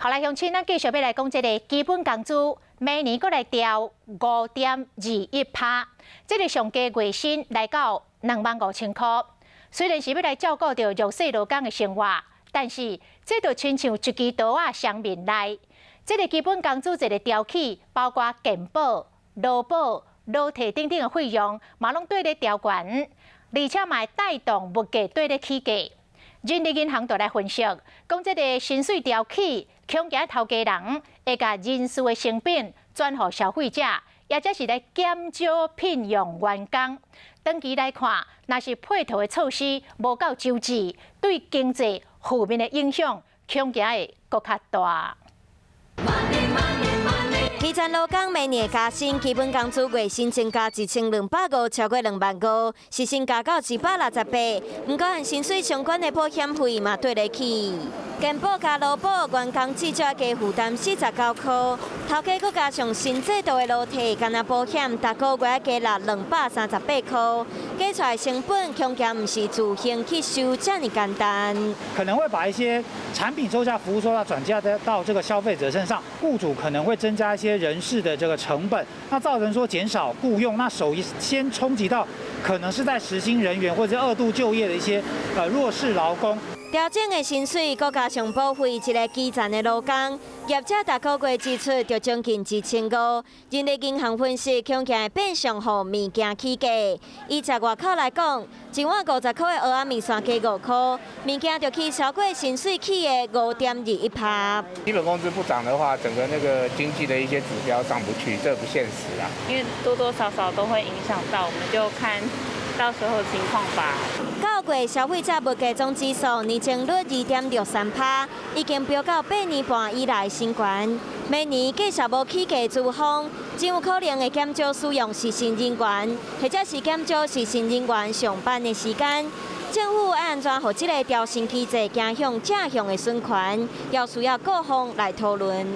好來，鄉親，咱繼續欲來講這个基本工資，明年閣來調5.21趴，這个上低月薪來到25,000箍。雖然是欲來照顧著弱勢勞工的生活，但是這就親像一支刀仔雙面來。這个基本工資一个調起，包括健保、勞保、勞退等等的費用，嘛攏綴咧調懸，而且嘛會帶動物價綴咧起價。人力銀行就來分析，講這个薪水調起，恐驚頭家人會共人事的成本轉予消費者，抑者是來減少聘用員工。長期來看，若是配套的措施無夠周至，對經濟負面的影響，恐驚會閣較大。基層勞工每年加薪，基本工資月薪增加1250，超過2萬5，時薪加到168。毋過和薪水相關的保險費嘛綴咧起，健保加勞保，員工至少加負擔49箍。頭家閣加上新制度的勞退，干焦保險，逐個月加納238箍，計出來成本恐驚毋是自行去收遮爾簡單。可能會把一些產品售價、服務售價轉嫁到這個消費者身上，僱主可能會增加一些人事的這個成本，那造成說減少僱傭，那首先衝擊到可能是在時薪人員或者二度就業的一些弱勢勞工。調整的薪水，閣加上保費，一个基層的勞工業者逐个月支出就將近1500。人力銀行分析，恐驚會變相予物件起價。以食外口來講，一碗50箍的蚵仔麵線加5箍，物件就起超過薪水起的5.21趴。基本工資不漲的話，整個那個經濟的一些指標上不去，這不現實啊。因為多多少少都會影響到，我們就看到時候情況吧。九月消費者物價總指數年增率2.63趴，已經飆到8年半以來新高。明年繼續無起價諸風，真有可能會減少使用時薪人員，或者是減少時薪人員上班的時間。政府愛按怎予這个調薪機制走向正向的循環，猶需要各方來討論。